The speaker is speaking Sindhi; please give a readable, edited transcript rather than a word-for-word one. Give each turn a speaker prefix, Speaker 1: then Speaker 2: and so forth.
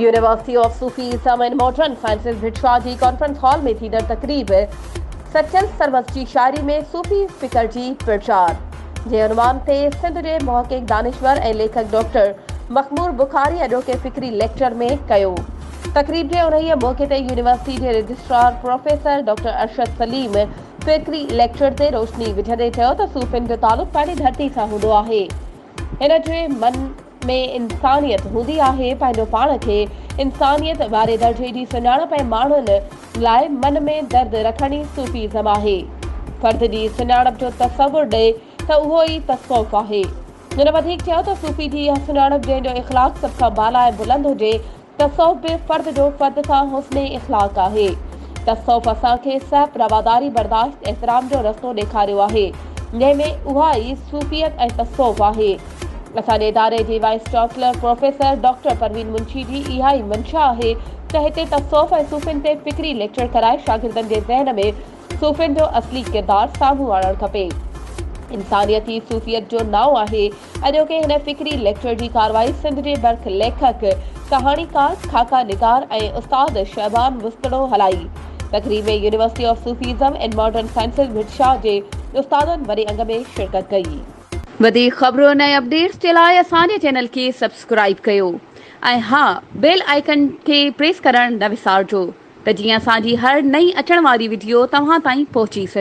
Speaker 1: University of Sufism and modern sciences Bhit Shah جي ڪانفرنس هال ۾ ٿيندڙ تقريب سچل سرمست جي شاعري ۾ صوفي فڪر جي پرچار جي عنوان تي سنڌ جي محقق دانشور ۽ ليکڪ ڊاڪٽر مخمور بخاري اڄوڪي فڪري ليڪچر ۾ ڪيو. تقريب جي انهيء موقعي تي يونيورسٽي جي registrar professor doctor Arshad Saleem فڪري ليڪچر تي روشني وجهندي چيو ته صوفين جو تعلق پنهنجي ڌرتي سان هوندو آهي. هن جي من ۾ انسانيت هوندي آهي، پنهنجو پاڻ کي انسانيت واري درجي جي سڃاڻپ ۽ ماڻهن لاء من ۾ درد رکڻ ئي صوفي ازم آهي. فرد جي سڃاڻپ جو تصور ڏئي ته اهو ئي تصوف آهي. هن وڌيڪ چيو ته صوفي جي اها سڃاڻپ جنهن جو اخلاق سڀ کان بالا ۽ بلند هجي، تصوف به فرد جو فرد سان حسن اخلاق آهي. تصوف اسان کي سهپ، رواداري، برداشت، احترام جو رستو ڏيکاريو آهي، جنهن ۾ اها ئي صوفيت ۽ تصوف آهي. اسان جي اداري جي vice chancellor professor doctor Parveen Munshi جي اها ئي منشا آهي ته هتي تصوف ۽ صوفين تي فڪري ليڪچر ڪرائي شاگردن جي ذهن ۾ صوفين جو اصلي ڪردار سامهون آڻڻ کپي. انسانيت ئي صوفيت جو نانء آهي. اڄوڪي هن فڪري ليڪچر جي ڪارروائي سنڌ جي برک ليکڪ، ڪهاڻيڪار، خاڪا نگار ۽ استاد شعبان وسطڙو هلائي. تقريب ۾ university of Sufism and modern sciences Bhit Shah جي استادن وڏي انگ ۾ شرڪت ڪئي. وڌيڪ خبرن ۽ اپڊيٽس جي لاء اسان جي چينل کي سبسڪرائيب ڪيو ۽ ها بيل آئيڪن کي پريس ڪرڻ نه وسارجو. ته جيئن اسان جي هر نئين اچڻ واري وڊيو توهان تائين پهچي سگهي.